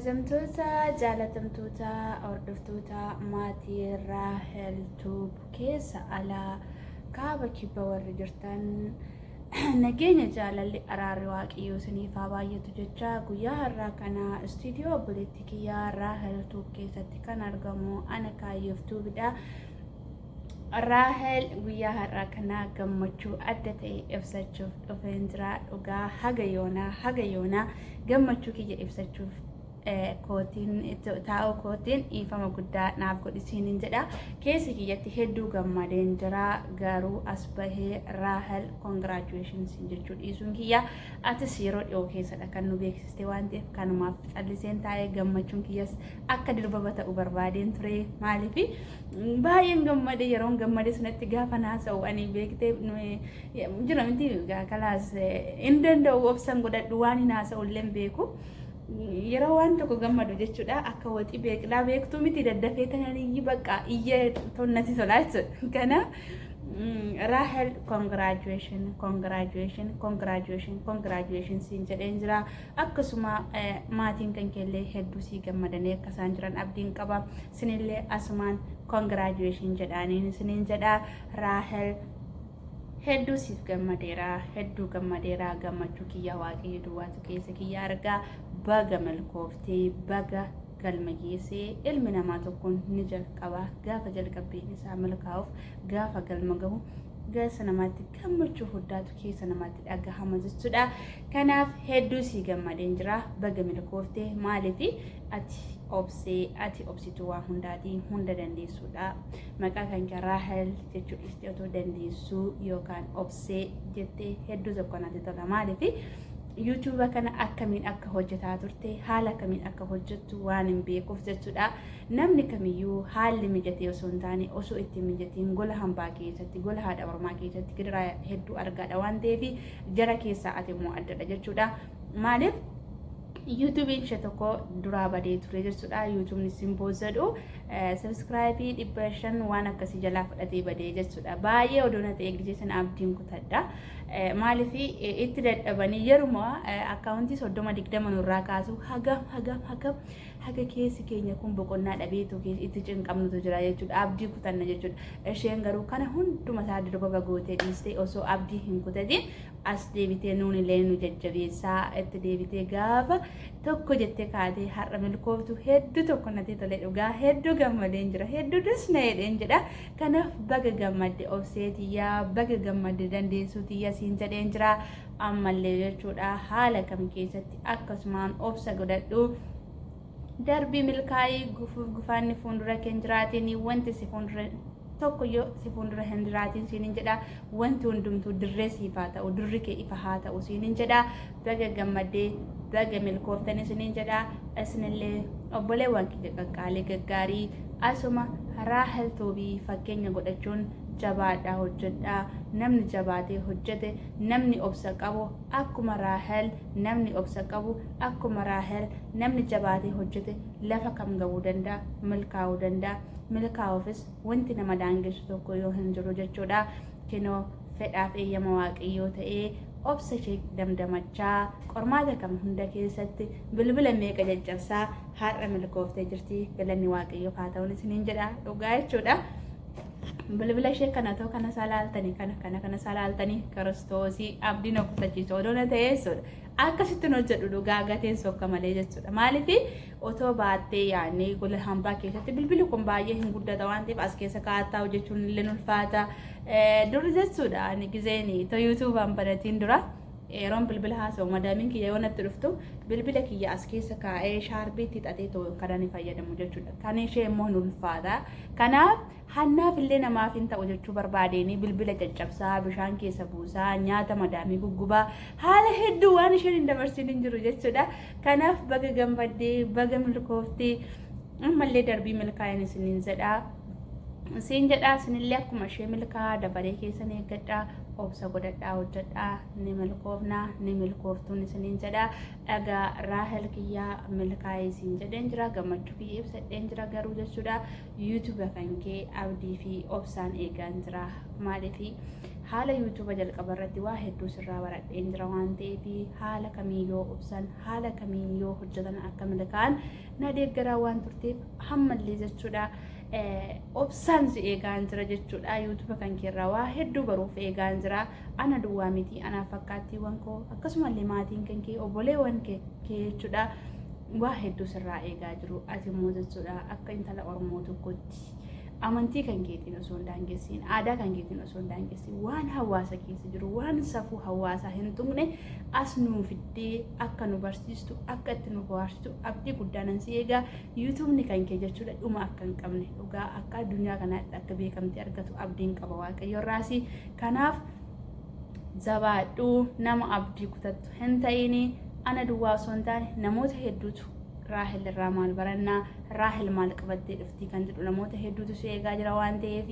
Kabajamtoota jaalatamtoota hordoftoota maatii Raahel Tube keessa alaa kaaba kibba warri jirtan nageenya jaalalli araarri waaqayyoo isiniif haa baay'atu jecha guyyaa har'aa kana istiidiyoo obboleettii kiyyaa Raahel Tube keessatti kan argamu ana Kaayyoof Tuubidha. Raahel guyyaa har'aa kana gammachuu adda ta'e ibsachuuf dhufeen jira. Dhugaa haga yoonaa haga yoonaa gammachuu kiyya ibsachuuf kootiin taa'uu kootiin dhiifama guddaa naaf godhisiinin jedha. Keessa kiyyatti hedduu gammadeen jira. Garuu as bahee Raahel congratulations jechuu dhiisuun kiyya. Atis yeroo dhiyoo keessadha kan nu beeksiste waan ta'eef kanumaaf calliseen taa'ee gammachuun kiyyas akka dirbaba ta'u barbaadeen ture. Maaliif baay'een gammade yeroon gammade sanatti gaafa naasa'u ani beektee jira miti kalaas hin danda'u obsan godhadhu waan hin haasa'u illee hin beeku. Yeroo waan tokko gammadu jechuudha akka waxii beeklaa beektuu miti daddafee tanan iyyi bakka iyya tonnati tolaa jechuudha. Kana Raahel congratulation congratulation congratulation congratulation siin jedheen jira. Akkasuma maatiin kan keellee hedduu sii gammadanii akka isaan jiran abdiin qaba. Sinillee asumaan congratulation jedhaaniin isiniin jedha. Raahel hedduu siif gammadeera hedduu gammadeera gammachuu kiyya waaqayyo duwwaatu keessa kiyya argaa baga milkooftee baga galma geessee ilmi namaa tokkoon ni jalqaba gaafa jalqabbiin isaa milkaa'uuf gaafa galma gahu keessa namaatti gammachuu guddaatu keessa namaatti dhagahama jechuudha. Kanaaf hedduu sii gammadeen jira baga milkooftee maaliif ati obsee ati obsituu waa hundaati hunda dandeessuudha. Maqaa kan kee Raahel jechuu dhiistee otoo dandeessuu yookaan obsee jettee hedduu tokko natti tola maaliif yuutuuba kana akkamiin akka hojjetaa turte haala akkamiin akka hojjettu waan hin beekuuf jechuudha. Namni kamiyyuu haalli mijatee osoo hin taane osoo itti hin mijatiin gola hambaa keessatti gola haadha ormaa keessatti gidiraa hedduu argaadha waan ta'eef jara keessaa ati immoo addadha jechuudha. Maaliif yuutuubiin ishee tokko duraa badee ture jechuudha. Yuutuubni simboo jedhu sabiskiraayibii 500 waan akkasii jalaa fudhatee badee jechuudha. Baay'ee odoo na ta'e gisee sana abdiin kutadha. Maaliif itti dadhabanii yeruma akkaawuntii 30 20 nurraa kaasu hagam hagam hagam haga keessi keenya kun boqonnaa dhabeetu itti cinqamnutu jira jechuudha. Abdii kutanna jechuudha. Isheen garuu kana hunduma isaa dirbaba gootee dhiistee osoo abdii hin kutatin as deebitee nuun illee nu jajjabeessaa itti deebitee gaafa tokko jettee kaatee har'a milkooftu hedduu tokko natti tole dhugaa hedduu gammadeen jira hedduu dus na jedheen jedha. Kanaaf baga gammadde obsee tiyyaa baga gammadde dandeessuu tiyya siin jedheen jira ammallee jechuudha haala kam keessatti akkasumaan obsa godhadhu darbii milkaa'ii gufuuf gufaanni fuuldura kee hin jiraatiin wanti si fuuldura tokko yoo si fuuldura hin jiraatiin siin hin jedha wanti hundumtuu dirree siif haa ta'u dirri kee ifa haa ta'u siin hin jedha baga gammaddee baga milkooftanii siin hin jedha isinillee obboleewwan kiyya qaqqaalii gaggaarii asuma Raahel Tuubii fakkeenya godhachuun jabaadhaa hojjedhaa namni jabaatee hojjete namni obsa qabu akkuma Raahel namni obsa qabu akkuma Raahel namni jabaatee hojjete lafa kam ga'uu danda'a milkaa'uu danda'a milkaa'uufis wanti nama daangessu tokko yoo hin jiru jechuudha kinoo fedhaaf eeyyama waaqayyoo ta'ee obsa ishee damdamachaa qormaata kam hunda keessatti bilbila meeqa caccabsaa har'a milkooftee jirti galanni waaqayyoof haa ta'uun isiniin jedha dhugaa jechuudha. Bilbila ishee kana ta'u kana isaa laaltanii kana kana kana isaa laaltanii kiristoosii abdii na kutachiisu odoo na ta'ee jechuudha. Akkasitti hin hojjedhu dhugaa gateen sokka malee jechuudha. Maaliif otoo baattee yaadnee gola hambaa keessatti bilbilli kun baay'ee hin guddata waan ta'eef as keessa kaa'attaa hojjechuun illee ulfaata. Dur jechuudha ani gizeen itoo yuutuubaan banatiin dura yeroon bilbila haasa'u madaamiin kiyya yoo natti dhuftu bilbila kiyya as keessa kaa'ee shaarbii itti xaxee too kan ani fayyadamu jechuudha. Kan ishee immoo hin ulfaata. Kanaaf hannaaf illee namaaf hin ta'u jechuu barbaadeenii bilbila caccabsaa, bishaan keessa buusaa, nyaata madaamii guggubaa haala hedduu waan isheen hin dabarsin hin jiru jechuudha. Kanaaf baga gammaddee, baga milkooftee, ammallee darbii milkaa'in isiniin jedha. Siin jedhaa isinillee akkuma ishee milkaa'aa dabaree keessan eeggadhaa, obsa godhadhaa, hojjedhaa, ni milkoofnaa, ni milkooftuun isiniin jedha. Dhagaa Raahel kiyyaa milkaa'ee siin jedheen jira, gammachuu kiyya ibsadheen jira garuu jechuudha. YouTube kan kee abdii fi obsaan eegaan jira. Maaliif Haala YouTube jalqaba irratti waa hedduu sirraa baradheen jira waan ta'eef haala kamiin yoo obsan, haala kamiin yoo hojjetan akka milkaa'an na deeggaraa waan turteef hammallee jechuudha obsaan si eegaan jira jechuudha. YouTube kan keerraa waa hedduu baruuf eegaan jira. Ana duwwaa miti, anaaf fakkaattiiwwan koo akkasumallee maatiin kan kee, obboleewwan kee jechuudha, waa hedduu sirraa eegaa jiru. Ati immoo jechuudha akka intala Oromoo tokkotti amantii kan keetiin osoo hin daangessiin, aadaa kan keetiin osoo hin daangessiin, waan hawaasa keessa jiru, waan safuu hawaasaa hin tuqne as nuu fiddee akka nu barsiistu, akka itti nu bohaarsitu abdii guddaa nan si eegaa. YouTubeni kan kee jechuudha dhuma akka hin qabne, dhugaa akka addunyaa kanaatti akka beekamtii argatu abdiin qaba Waaqayyo irraasi. Kanaaf jabaadhu, nama abdii kutattu hin ta'ini. Ana duwwaa osoo hin taane namoota hedduutu Raahel irraa maal barannaa, Raahel maal qabattee dhuftii kan jedhu namoota hedduutu si eegaa jira waan ta'eef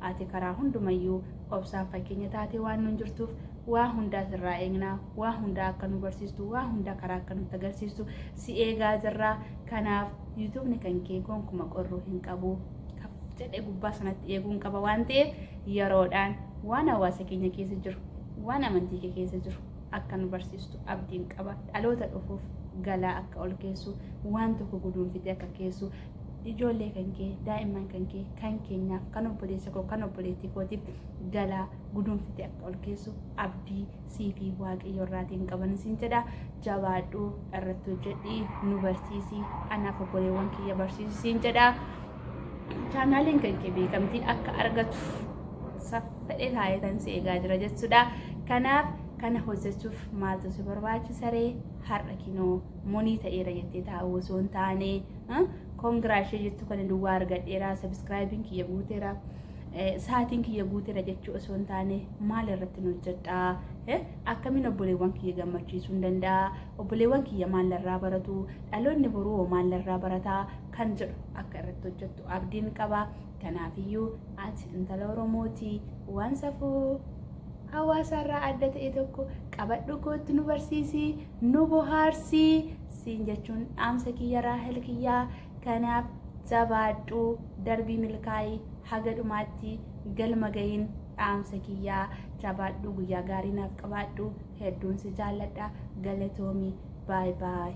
ati karaa hundumayyuu obsaan fakkeenya taatee waan nun jirtuuf waa hundaa sirraa eegnaa, waa hundaa akka nu barsiistu, waa hundaa karaa akka nutti agarsiistu si eegaa jirra. Kanaaf YouTubeni kan kee gonkuma qorruu hin qabu, kaf jedhee gubbaa sanatti eeguun qaba waan ta'eef yeroodhaan waan hawaasa keenya keessa jiru, waan amantii kee keessa jiru akka nu barsiistu abdiin qaba. Dhaloota dhufuuf galaa akka ol keessu, waan tokko guduunfitee akka keessu, ijoollee kan kee, daa'imman kan kee, kan keenyaaf, kan obboleessa koo, kan obboleettii kootiif galaa guduunfitee akka ol keessu abdii sii fi Waaqayyo irraatiin qaban siin jedha. Jabaadhu, irratti hojjedhi, nu barsiisi, anaaf obboleewwan kiyya barsiisi siin jedha. Chaanaaliin kan kee beekamtii akka argatu saffadhee taa'ee si eegaa jira jechuudha. Kanaaf kana hojjechuuf maaltu si barbaachisa ree? Har'a kinoo monii ta'eera jettee taa'uu osoo hin taane, congra ishee jettu kana duwwaa argadheera, subscribeiin kiyya guuteera, sa'aatiin kiyya guuteera jechuu osoo hin taane, maal irratti hojjedhaa, akkamiin obboleewwan kiyya gammachiisuu hin danda'a, obboleewwan kiyya maal irraa baratu, dhaloonni boruu hoo maal irraa barataa kan jedhu akka irratti hojjettu abdiin qaba. Kanaafiyyuu ati intala Oromooti, waan safuu hawaasa irraa adda ta'e tokko qabadhu kootti, nu barsiisi, nu bohaarsi siin jechuun dhaamsa kiyya, Raahel kiyyaa. Kanaaf jabaadhu, darbii milkaa'ii, haga dhumaatti galma ga'iin dhaamsa kiyyaa. Jabaadhu, guyyaa gaarii naaf qabaadhu, hedduun si jaalladha, galatoomi, baay baay.